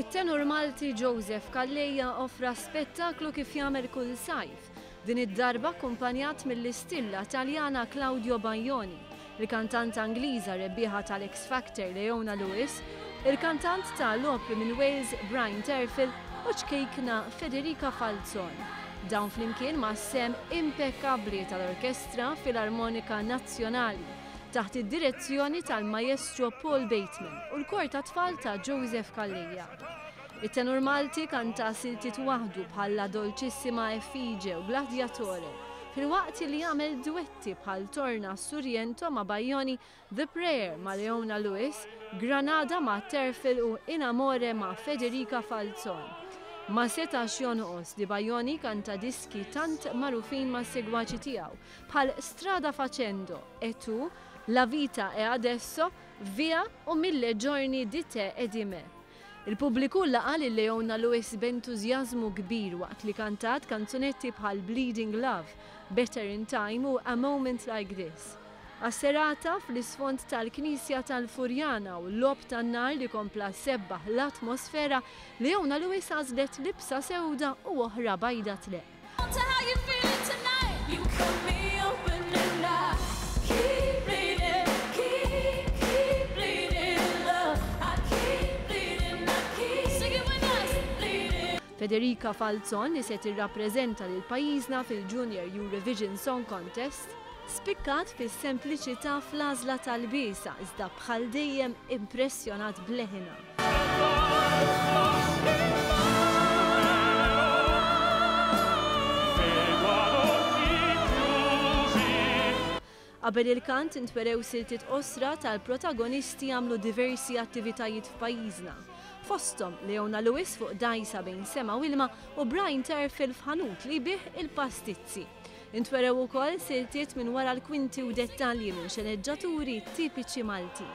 It-tenur Malti Joseph Calleja offra spettaklu kif jagħmel kull sajf, din id-darba akkumpanjat mill-istilla Taljana Claudio Baglioni, il-kantanta Ingliża rebbieħa tal-X Factor Leona Lewis, il-kantant ta' l-opri minn Wales Brian Terfel u ċ-ċkejkna Federica Falzon. Dawn flimkien ma' sehem impekkabbli tal-Orkestra Filarmonika Nazzjonali taħt id-direzzjoni tal-Maestro Paul Bateman u l-Kor tat-Tfal ta' Joseph Calleja. It-tenur Malti kanta siltiet waħdu bħal La Dolcissima Effigie u Gladiatore, filwaqt li għamel dwetti bħal Torna a Surriento ma' Baglioni, The Prayer ma' Leona Lewis, Granada ma' Terfel u In Amore ma' Federica Falzon. Ma setax jonqos li Baglioni kanta diski tant magħrufin mas-segwaċi tiegħu bħal Strada Facendo, E Tu, La Vita è Adesso, Via u Mille Giorni di Te e di Me. Il-pubbliku laqa' lil Leona Lewis b'entużjażmu kbir waqt li kantat kanzunetti bħal Bleeding Love, Better in Time u A Moment Like This. Għas-serata, fl-isfond tal-Knisja tal-Furjana u l-logħob tan-nar li kompla sebbaħ l-atmosfera, Leona Lewis għażlet libsa sewda u oħra bajda tleqq. Federica Falzon li se tirrappreżenta lil pajjiżna fil-Junior Eurovision Song Contest, spikkat fis-sempliċità fl-għażla tal-lbiesa iżda bħal dejjem impressjonat b'leħinha. Qabel il-kant intwerew siltiet qosra tal-protagonisti jagħmlu diversi attivitajiet f'pajjiżna. Fosthom Leona Lewis fuq dgħajsa bejn sema u ilma u Brian Terfel f'ħanut li jbigħ il-pastizzi. Intwerew ukoll siltiet minn wara l-kwinti u dettalji minn xeneġġaturi tipiċi Maltin.